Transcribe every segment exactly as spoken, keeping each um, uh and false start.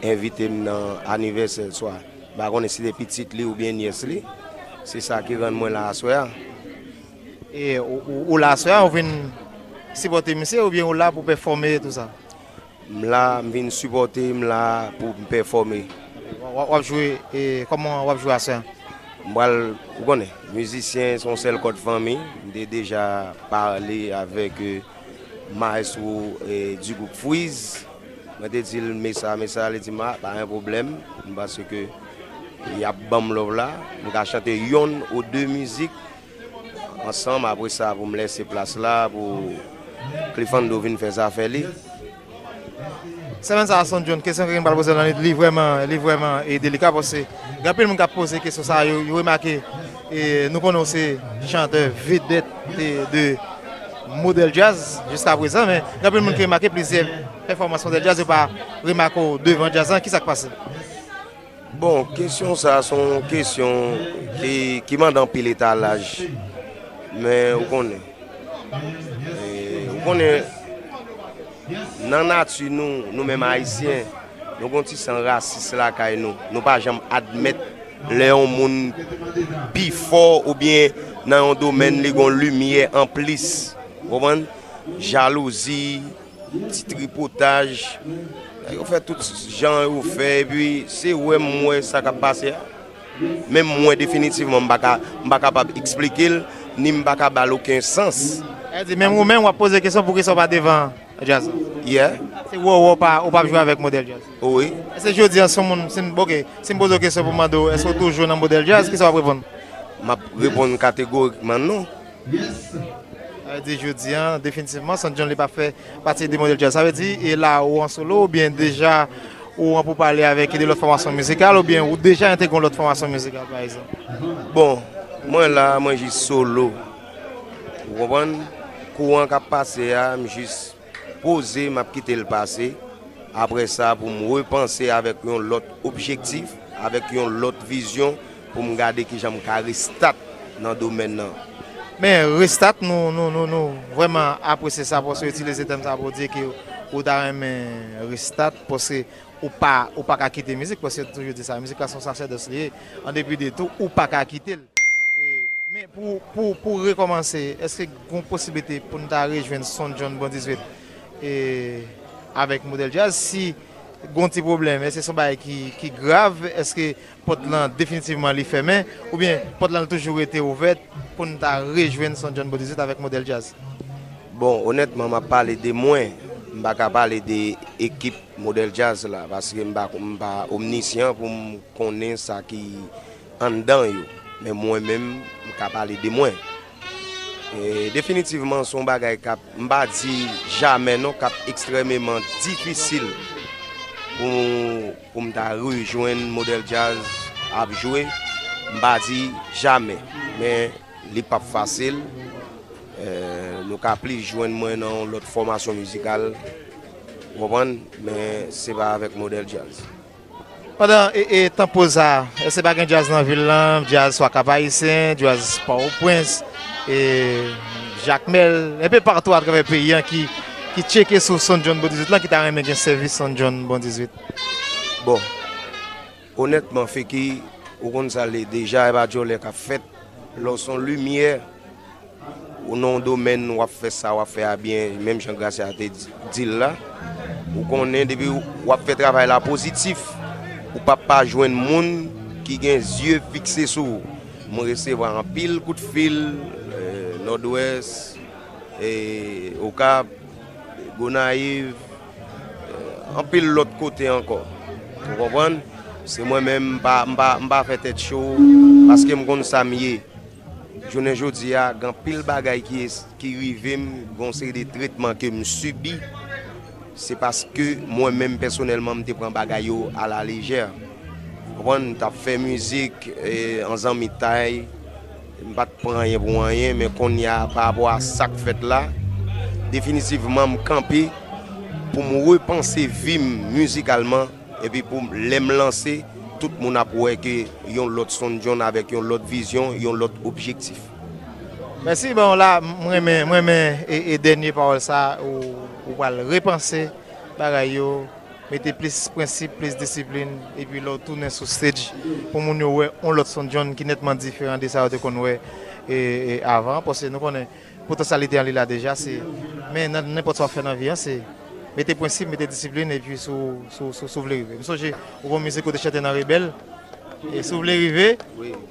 envite m nan anivèsè l swa. M pa konnen si se pitit li oubyen nyès li. Se sa ki rann mwen la aswè a. E ou, ou, ou la aswè a, ou vin sipòte misye oubyen ou la pou pèfòme e tou sa? M la, m vin sipòte, m la pou m pèfòme. W, w, w ap jwe, e kòman w ap jwe aswè a? M pral, ou konnen, mizisyen se yon sèl kòd fanmi. M te deja pale avèk, e, maestro, e, du groupe Freeze. Mwen te di l, "Men sa, men sa." Li di m, "A, pa gen pwoblèm." M panse ke y ap ban m love la. M ka chante yonn ou de mizik ansanm. Apre sa, pou m lèse plas la pou Cliffando vin fè zafè li. Semèn sa a, Son John, kesyon ke m pral poze w nan li, li vrèman, li vrèman, e, delika, paske gen anpil moun k ap poze kesyon sa a, yo, yo remake, e, nou konnen w se chantè vedèt, e, de Modèl Djaz jiska prezan, men gen anpil moun ki remake plizyè pèfòmans Modèl Djaz, yo pa remake w devan djaz lan. Kisa k pase? Bon, kesyon sa a se yon kesyon ki, ki mande anpil etalaj. Men ou konnen, e, ou konnen, nan nati nou, nou menm Ayisyen, nou gen yon ti san rasis lakay nou. Nou pa janm admèt lè yon moun pi fò oubyen nan yon domèn li gen yon limyè anplis. Ou konprann? Jalouzi, ti tripotaj. Yo fè tout jan yo fè, epi se wè m wè sa k ap pase a. Menm mwen, definitivman, m pa ka, m pa kapab eksplike l, ni m pa ka ba l okenn sans. Sa vle di, menm ou menm, w ap poze kesyon poukisa w pa devan djaz la? Yeah. Se wè w, w pa, ou p ap jwe avèk Modèl Djaz. Wi. Èske jodi a, si yon moun, si m, ok, si m poze w kesyon pou m mande w, èske w toujou nan Modèl Djaz, kisa w ap reponn? M ap reponn kategorikman non. Sa vle di jodi a, definitivman, Son John li p ap fè pati de Modèl Djaz. Sa vle di, e la ou an solo, oubyen deja ou an pou pale avèk de lòt fòmasyon mizikal, oubyen ou deja entegre yon lòt fòmasyon mizikal, pa egzanp? Bon, mwen la, mwen jis solo. Ou konprann? Kouran k ap pase a, m jis poze, m ap kite l pase. Apre sa, pou m repanse avèk yon lòt objektif, avèk yon lòt vizyon, pou m gade kijan m ka restart nan domèn nan. Men restart, nou, nou, nou, nou vrèman apresye sa, paske w itilize tèm sa pou w di ke ou ta renmen restart, paske ou pa, ou pa ka kite mizik, paske yo toujou di sa, mizik la se yon sasèdòs li ye, an depi de tou, ou pa ka kite l. E, men pou, pou, pou rekòmanse, èske gen posiblite pou n ta rejwenn Son John Bon dizuit, e, avèk Modèl Djaz? Si gen yon ti pwoblèm, èske se yon bagay ki, ki grav? Èske pòt lan definitivman li fèmen? Oubyen pòt lan toujou rete ouvèt pou n ta rejwenn Son John Bon dizuit avèk Modèl Djaz? Bon, onètman, m ap pale de mwen. M pa ka pale de ekip Modèl Djaz la, paske m pa, m pa omnisyan pou m konnen sa ki anndan yo. Men mwen menm, m ka pale de mwen. E, definitivman, se yon bagay k ap, m pa di jamè non, k ap ekstrèmeman difisil pou, pou m ta rejwenn Modèl Djaz ap jwe. M pa di jamè, men li p ap fasil. E, nou ka plis jwenn mwen nan yon lòt fòmasyon mizikal, ou konprann? Men se pa avèk Modèl Djaz. Pandan, e, e, tan poz sa, èske pa gen djaz nan vil lan, djaz swa Kap Ayisyen, djaz Pòtoprens, e, Jakmèl, enpe patou atravè peyi an ki, ki tcheke sou Son John Bon dizuit lan, ki ta renmen gen sèvis Son John Bon dizuit? Bon, onètman, Feki, ou konn sa l ye deja, e pa djòlè k ap fèt. Lè w se yon limyè, ou nan yon domèn, w ap fè sa w ap fè a byen, menm jan Gracia te di, di l la. Ou konnen, depi w ap fè travay la pozitif, ou p ap pa jwenn moun ki gen zye fikse sou ou. Mwen resevwa anpil kout fil, e, Nòdwès, e, Okap, Gonayiv, anpil lòt kote ankò. Ou konprann? Se mwen menm, m pa, m pa, m pa fè tèt cho, paske m konn sa m ye. Jounen jodi a, gen anpil bagay ki, ki rive m, gen yon seri de tretman ke m sibi. Se paske mwen menm, pèsonèlman, m te pran bagay yo alalejè. Ou konprann? M t ap fè mizik, e, an zanmitay. M pa t pran anyen pou anyen, men kounye a, pa rapò a sa k fèt la, definitivman, m kanpe pou m repanse vi m mizikalman, epi pou m, lè m lanse, tout moun ap wè ke yon lòt Son John avèk yon lòt vizyon, yon lòt objektif. Mèsi, bon, la, m renmen, m renmen, e, e dènye pawòl sa, ou, ou pral repanse bagay yo, mete plis prensip, plis disiplin, epi lè w tounen sou stage, pou moun yo wè yon lòt Son John ki nètman diferan de sa yo te konn wè e, e avan, paske nou konnen potansyalite an li la deja, se, men nan nenpòt sa w ap fè nan vi an, se mete prensip, mete disiplin, epi si w, si w, si w, si w vle rive. M sonje, ou gon mizik ou te chante nan Rebèl, e si w vle rive,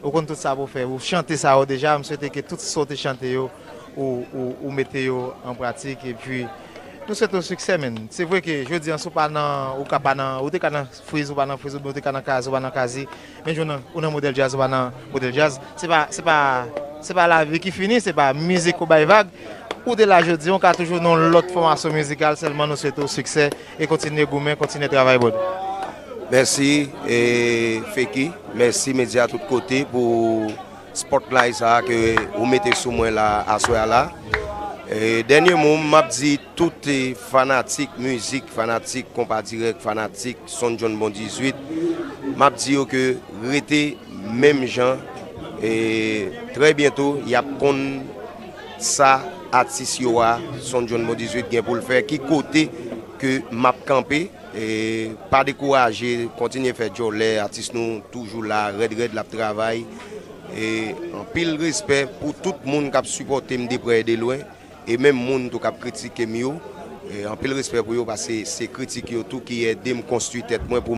ou konn tout sa pou w fè. Ou chante sa yo deja, m swete ke tout sa w te chante yo, ou, ou, ou mete yo an pratik, epi nou swete w siksè, menn. Se vre ke jodi an, si w pa nan, ou ka pa nan, ou te ka nan Friz, ou pa nan Friz, oubyen ou te ka nan Kazi, ou pa nan Kazi, men jodi an, ou nan Modèl Djaz, ou pa nan Modèl Djaz. Se pa, se pa, se pa lavi ki fini, se pa mizik ou bay vag. Ou te la jodi an, ou ka toujou nan yon lòt fòmasyon mizikal, sèlman nou swete w siksè e kontinye goumen, kontinye travay, brother. Mèsi, e, Feki. Mèsi, medya tout kote, pou spotlight sa a ke ou mete sou mwen la, aswè a la. E, dènye mo m, m ap di tout, e, fanatik mizik, fanatik Konpa Dirèk, fanatik Son John Bon dizuit, m ap di yo ke rete menm jan. E, trè byento, y ap konn sa atis yo a, Son John Bon dizuit gen pou l fè, ki kote ke m ap kanpe. E, pa dekouraje, kontinye fè djòlè, atis nou toujou la, rèd rèd, l ap travay. E, anpil respè pou tout moun k ap sipòte m de prè e de lwen, e menm moun tou k ap kritike m yo. E, anpil respè pou yo, paske se kritik yo tou ki ede m konstwi tèt mwen pou